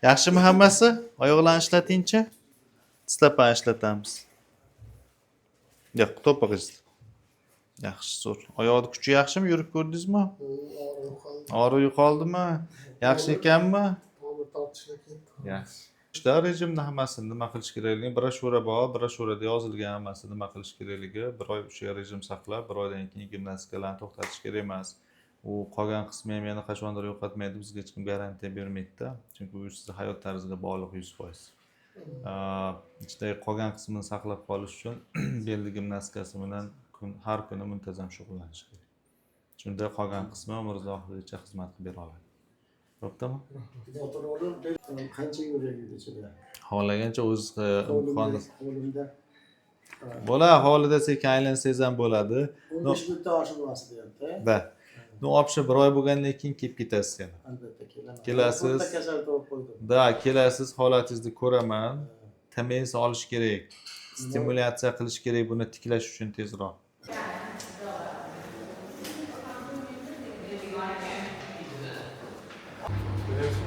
Yaxshimi hammasi? Oyoqlarni ishlatingchi. Tislapani ishlatamiz. Yo'q, to'pig'iz. Yaxshi, zo'r. Oyoqni kuchi yaxshimi? Yurib ko'rdingizmi? Og'rib qoldi. Og'riq yo'qoldimi? Yaxshi ekanmi? Tomir tortishga ketdi. Yaxshi. Ishlar rejimni hammasini nima qilish kerakligi, broshyura bor, broshyurada yozilgan hammasi nima qilish kerakligi, bir oy o'sha rejim saqlab, bir oydan keyin gimnastikalarni to'xtatish kerak emas. U qolgan qismi ham yana qachondir yo'qotmaydi, bizga hech kim garantiya bermaydida. Chunki u sizni hayot tarziga bog'liq 100%. Ichidagi qolgan qismini saqlab qolish uchun belni gimnastikasi bilan har kuni muntazam shug'ullanish kerak. Shunda qolgan qismi umringiz oxirigacha xizmat qilib bera oladi. Bo'ptimi? Botir o'g'lim, qancha yurak ichida? Xohlagancha o'z Qo'limda, imkoningiz qo'limda. Bola hovlida sekin aylansangiz ham bo'ladi. 15 minutda oshib borasiz deyapti. Да. Ну, вообще bir oy bo'lgandan keyin kelib ketasiz yana. Albatta kelaman. Kelasiz. To'rtta kasal topib qo'ydim. Да, kelasiz, holatingizni ko'raman. TMS olish kerak. Stimulyatsiya qilish kerak buni tiklash uchun tezroq.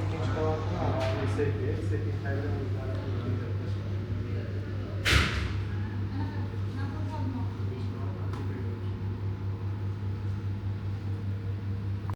Ikkinchi qavatni SAP, SAP.